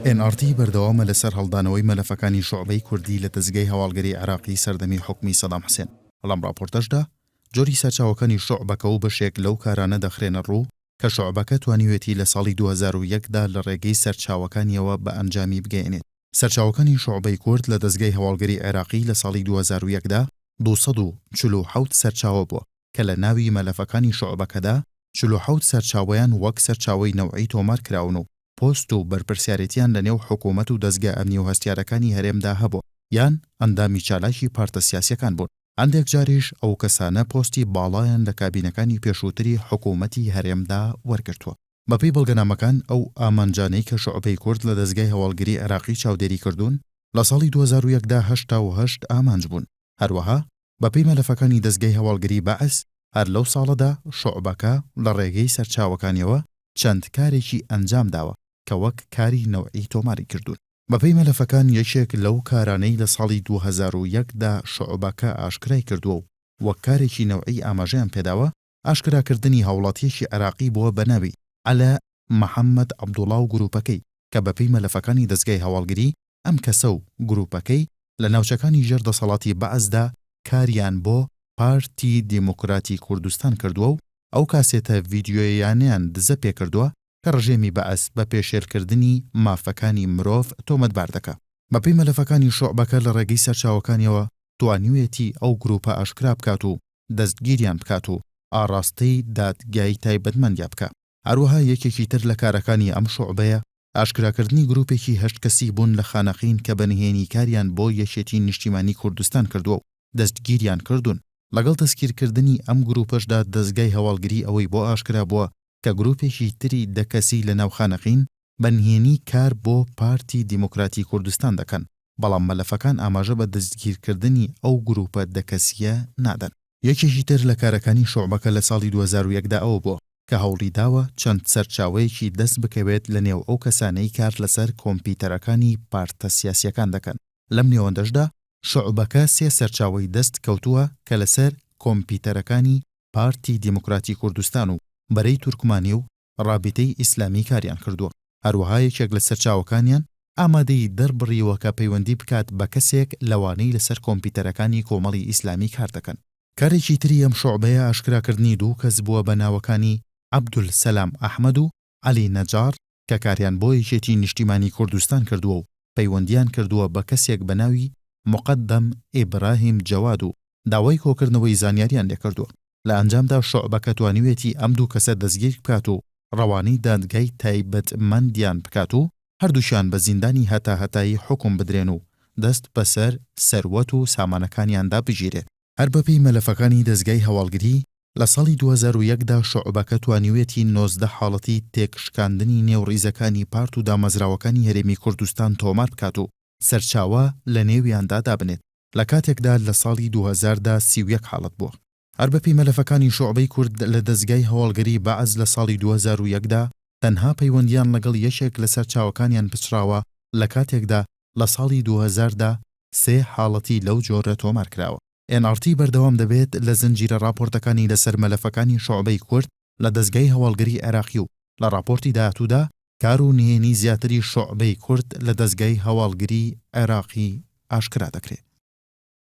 ئێن ئاڕ تی بەردەوامە لەسەر هەڵدانەوەی مەلەفەکانی شوعبەی کوردی لە دەزگای هەواڵگری عێراقی سەردەمی حوکمی سەدام حسێن. لەم ڕاپۆرتەشدا جۆری سەرچاوەکانی شوعبەکە و بەشێک لەو کارانە دەخرێنە ڕوو کە شوعبەکە توانیوێتی لە ساڵی 2001 دا لە ڕێگەی سەرچاوەکانیەوە بە ئەنجامی بگەیەنێت. سەرچاوەکانی شوعبەی کورد لە دەزگای هەواڵگری عێراقی لە ساڵی 2001 دا 247 سەرچاوە بووە کە لە ناوی مەلەفەکانی شوعبەکەدا 47 سەرچاوەیان وەک سەرچاوەی نەوعی تۆمار کراون و پۆست و بەرپرسیارێتیان لە نێو حکوومەت و دەزگا ئەمنی و هەستیارەکانی هەرێمدا هەبووە یان ئەندامی چالاکی پارتە سیاسیەکان بوون. هەندێک جاریش ئەو کەسانە پۆستی باڵایان لە کابینەکانی پێشووتری حکوومەتی هەرێمدا وەرگرتووە. بەپێی بەڵگەنامەکان ئەو ئامانجانەی کە شوعبەی کورد لە دەزگای هەواڵگری عێراقی چاودێری کردوون لە ساڵی 2001 دا 88 ئامانج بوون. هەروەها بەپێی مەلەفەکانی دەزگای هەواڵگری بەعس هەر لەو ساڵەدا شوعبەکە لە ڕێگەی سەرچاوەکانیەوە چەند کارێکی ئەنجام داوە کە وەک کاری نەوعی تۆماری کردوون. بەپێی مەلەفەکان یەکێک لەو کارانەی لە ساڵی 2001 دا شوعبەکە ئاشکرای کردووە و وەک کارێکی نەوعی ئاماژەیان پێداوە، ئاشکراکردنی هاوڵاتییەکی عێراقی بووە بە ناوی، عەلاء محەمەد عەبدوڵا و گروپەکەی، کە بەپێی مەلەفەکانی دەزگای هەواڵگری، ئەم کەسە و گروپەکەی لە ناوچەکانی ژێر دەسەڵاتی بەعسدا کاریان بۆ پارتی دیموکراتی کوردستان کردووە و ئەو کاسێتە ڤیدیۆییانەیان دزە پێکردووە کە ڕژێمی بەعس بە پێشێلکردنی مافەکانی مرۆڤ تۆمەتبار دەکا. بەپێی مەلەفەکانی شوعبەکە لە ڕێگەی سەرچاوەکانیەوە توانیویەتی ئەو گروپە ئاشکرا بکات و دەستگیریان بکات و ئاڕاستەی دادگای تایبەتمەندیا بکا. هەروەها یەکێکی تر لە کارەکانی ئەم شوعبەیە ئاشکراکردنی گروپێکی هەشت کەسی بوون لە خانەقین کە بە نهێنی کاریان بۆ یەکێتی نیشتیمانی کوردستان کردووە و دەستگیریان کردوون. لەگەڵ دەستگیرکردنی ئەم گروپەشدا دەزگای هەواڵگری ئەوەی بۆ ئاشکرا بووە کە گروپێکی تری دە کەسی لە ناو خانەقین بە نهێنی کار بۆ پارتی دیموکراتی کوردستان دەکەن، بەڵام مەلەفەکان ئاماژە بە دەستگیرکردنی ئەو گروپە دە کەسییە نادەن. یەکێکی تر لە کارەکانی شوعبەکە لە ساڵی 2001 دا ئەوە بووە کە هەوڵی داوە چەند سەرچاوەیەکی دەست بکەوێت لە نێو ئەو کەسانەی کار لەسەر کۆمپیتەرەکانی پارتە سیاسییەکان دەکەن، لەم نێوەندەشدا شوعبەکە سێ سەرچاوەی دەست کەوتووە کە لەسەر کۆمپیتەرەکانی پارتی دیموکراتی کوردستان و بەرەی تورکمانی و ڕابیتەی ئیسلامی کاریان کردووە، هەروەها یەکێک لە سەرچاوەکانیان ئامادەیی دەربڕیوە کە پەیوەندی بکات بە کەسێک لەوانەی لەسەر کۆمپیتەرەکانی کۆمەڵی ئیسلامی کار دەکەن. کارێکی تری ئەم شوعبەیە ئاشکراکردنی دوو کەس بووە بە ناوەکانی عەبدولسەلام ئەحمەد و عەلی نەجاڕ کە کاریان بۆ یەکێتی نیشتیمانی کوردستان کردووە و پەیوەندیان کردووە بە کەسێک بە ناوی موقەدەم ئیبراهیم جەواد و داوای کۆکردنەوەی زانیاریان لێکردووە. لە ئەنجامدا شوعبەکە توانیویەتی ئەم دوو کەسە دەستگیر بکات و ڕەوانەی دادگای تایبەتمەندیان بکات و هەردووکیان بە زیندانی هەتاهەتایی حوکم بدرێن و دەست بەسەر سەروەت و سامانەکانیاندا بگیرێت. هەر بەپێی مەلەفەکانی دەزگای هەواڵگری، لە ساڵی 2001 دا شوعبەکە توانیویەتی 19 حاڵەتی تێکشکاندنی نێو ڕیزەکانی پارت و دامەزراوەکانی هەرێمی کوردستان تۆمار بکات و سەرچاوە لە نێویاندا دابنێت، لە کاتێکدا لە ساڵی 2000 دا 31 حاڵەت بووە. هەر بەپێی مەلەفەکانی شوعبەی کورد لە دەزگای هەواڵگری بەعس لە ساڵی 2001 دا تەنها پەیوەندیان لەگەڵ یەکێک لە سەرچاوەکانیان پچڕاوە لە کاتێکدا لە ساڵی 2000 دا سێ حاڵەتی لەو جۆرە تۆمار کراوە. ئێن ئاڕ تی بەردەوام دەبێت لە زنجیرە ڕاپۆرتەکانی لەسەر مەلەفەکانی شوعبەی کورد لە دەزگای هەواڵگری عێراقی و لە ڕاپۆرتی داهاتوودا کار و نهێنی زیاتری شوعبەی کورد لە دەزگای هەواڵگری عێراقی ئاشکرا دەکرێت.